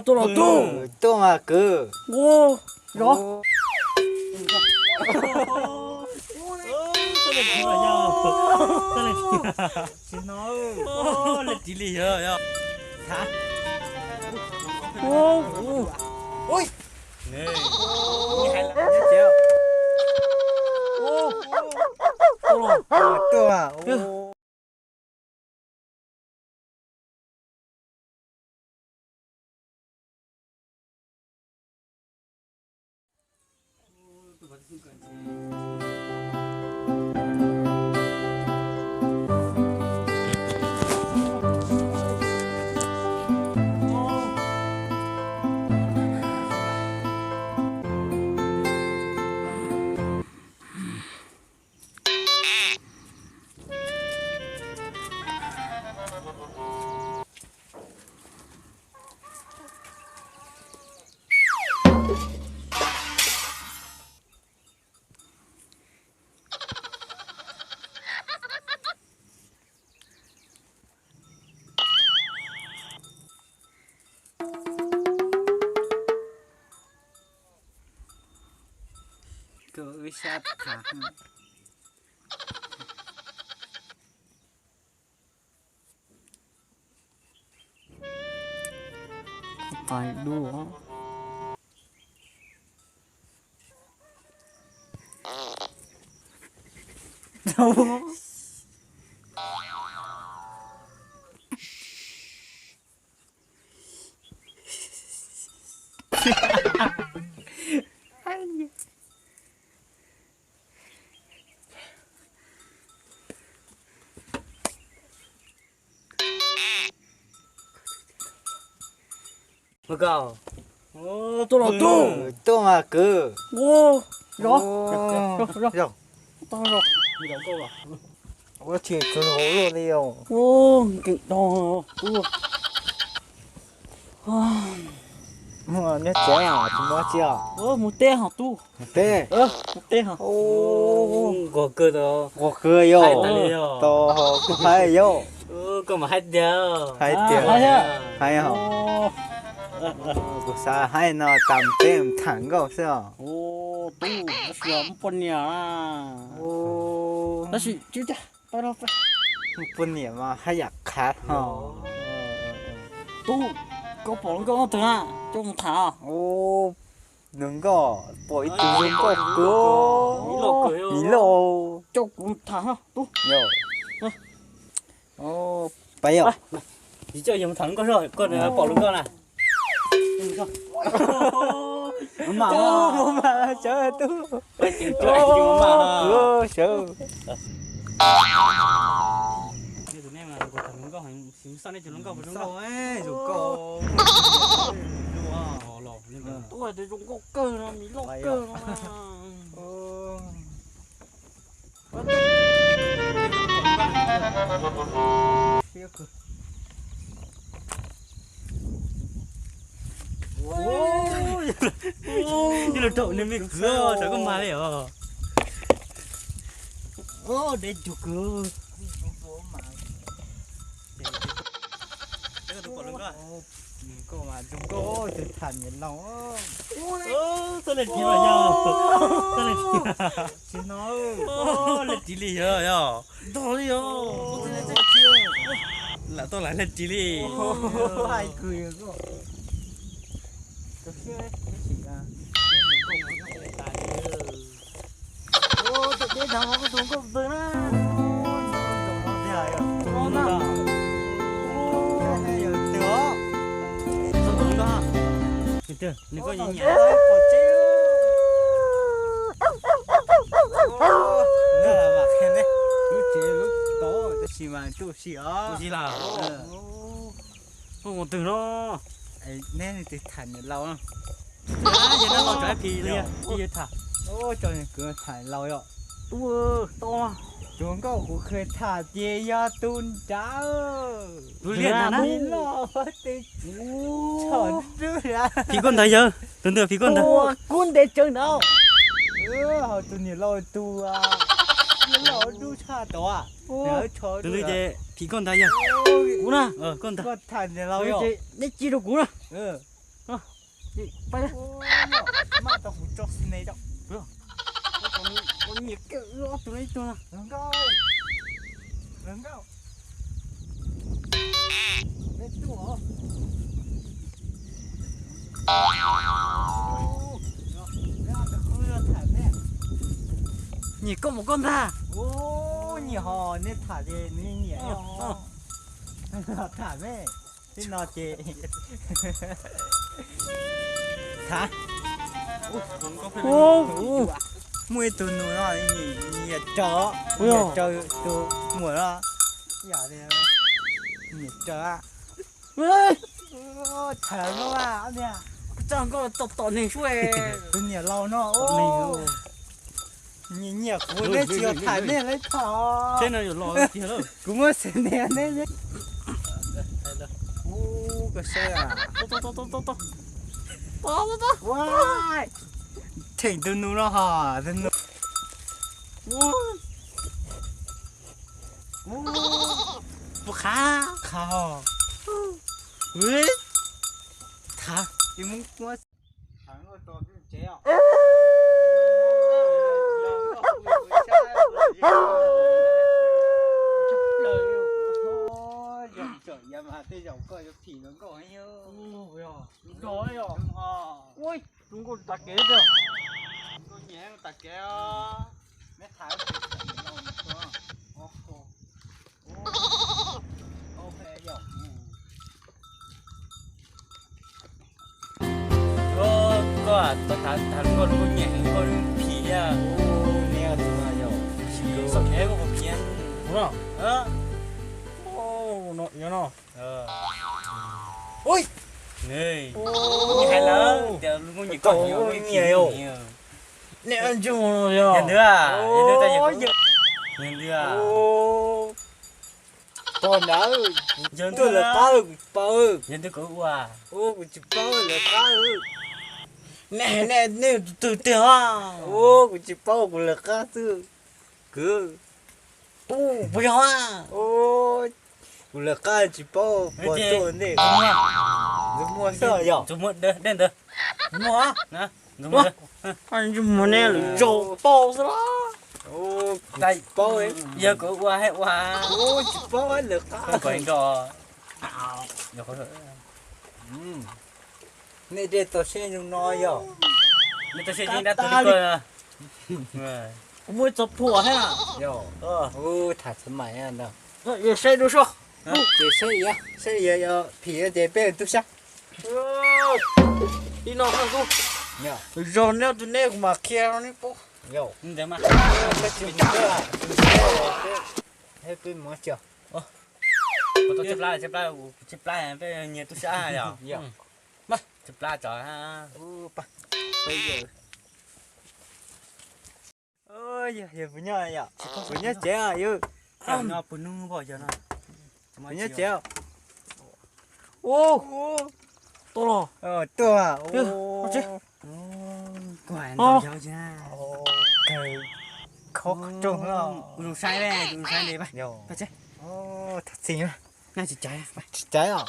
Tuaj los tuaj. Tuaj mas kwv. Ua, zov. Leej tsis li yog yog. Ua, ua. Tuaj los. Koj wb sab tham. Qais dub. Tuaj los tuaj. Tuaj mas kwv. Ua, zov. Zov, zov. Tau zov. Ua tsis tshua hauv luaj li os. Ua, nkeem tau. Muaj nyob tsev os, tsis muaj tsi os. Mus teb ho tub. Mus teb. Mus teb ho. Nquag kawg tau. Nquag kawg yog. Tau kuv hais yog. Koj mas hais tiag. Hais tiag. Hais ho. Kuv xav hais no tas peb tham nkauj xwb os. Tub, tab sis muaj poj niam. Tab sis tsis ua cas, pab no pab. Muaj poj niam mas haj yam qhav ho. Tub, koj pom hluas nkauj leej twg na, coj mus tham. Hluas nkauj, pom ib tug hluas nkauj kawg, miv loj, coj kuv tham tub. Pab yog. Tsis coj yog mus tham hluas nkauj, koj pom hluas nkauj na. Sawv tub. Sawv. Tus hluas nkauj, tus hluas nkauj, tus hluas nkauj kawg no, miv loj kawg no. Yog los raum nws me kwv, raum koj mag li os. Deb cuag kwv. Koj mas zoo nkauj, tus tham niam laus. Txoj leej txiv mas yog, txoj leej txiv. Tsis no, leej txiv li yog, yog. Ntog li yog. Lam tuaj lam leej txiv li. Hais kwv yog koj. Tus siab ib sim a. Tus deb thav mas koj tus nkauj pw na. Tus no na. Yog twg os? Nws koj nyiam nyiam. Lub tsev lub tod tab sis mas tuaj si os. Tuaj si lawm. Koj mus twg no? Neb twg tham niam laus no? Yog neb los tso ib phis li, yog tham. Tso nws kwv tham laus yom. Tub, tau. Tus nkauj kuv khwv tham ces yog tus nrad. Tus liaj ntag na. Miv loj, tus tshom nrub. Phim koj ntawd yawg, tus ntawd phim koj ntawd. Kub ntev tsawv ntawd. Hos tus niam laus tus Tus twg ces phim koj ntag yog. Kuv na. Koj ntag. Neb cia rau kuv na. Nyiam kiag ob tug no ib tug na. Nyiam koj mus koj ntag. Nyiam ho nej tham ces nws nyiam. Tham me, tib no ces tham. Muaj ib tug nus no nyiam raws, nyiam raws tus muam no, nyiam raws. Tham no, tsa nkauj tom tom neeg xwb. Tus niam laus no, nyiam nyiam kuv, neb tsis yog tham nej lawv tham. Kuv muab xeem niam neb. Koj saib, theem tus nus no ho, tus nus. Puas qha? Qha ho. Tham, ib muab kuab. Tej zaum koj yuav phim los nkauj heev. Zoo nkauj tas kev, zoo nkauj nyiam tas kev os. Neb tham. Koj tau tham tham nkauj, nkauj nyiam nkauj phim thiab. Xav ev nkauj phim. Kuv no. No, no. Ui, nws hais lawm tias nkauj nyiam, nkauj nyiam yom. Nej ntsej muag no yog. Yog ntawd, yog ntawd. Pog ntawd, yog ntawd lawv qab kuv tsis paub. Yog ntawd kuv ua. Kuv tsis paub lawv qab. Nej, nej, nej tus twg tiag os? Kuv tsis paub, kuv lawv qab xwb. Kwv, puas yog? Kuv lawv qab tsis paub, puas tuaj ntej. Tus muag xwb yog. Tus muag dej ntawd. Muag. Tus muag, nej lawv zaug tau xwb los. Kuv tsis paub. Yog kuv ua hais ua. Kuv tsis paub lawv qab. Koj nrog. Nej dej tau siab zoo no yog. Nej tau siab zoo dab tug li koj. Kuv muaj ib txoj phuam thiab. Yog. Tham txog mais ntag. Saib dua soj. Ces saib, saib yog phim ces peb tub sab. Ib no koj kub. Zog neb tus neb kuv mam qhia rau neb paub. Peb mus tso. Tsib plab, tsib plab, tsib plab peb nyias tub sab yog. Tsib plab tso. Yog puas nyob yom? Puas nyob tsev yom? Puas nyob tsev? Ub, tuaj los. Tuaj. Khaub rooj, kuv zoo saib, kuv zoo saib li. Tham txim, tsis caiv os.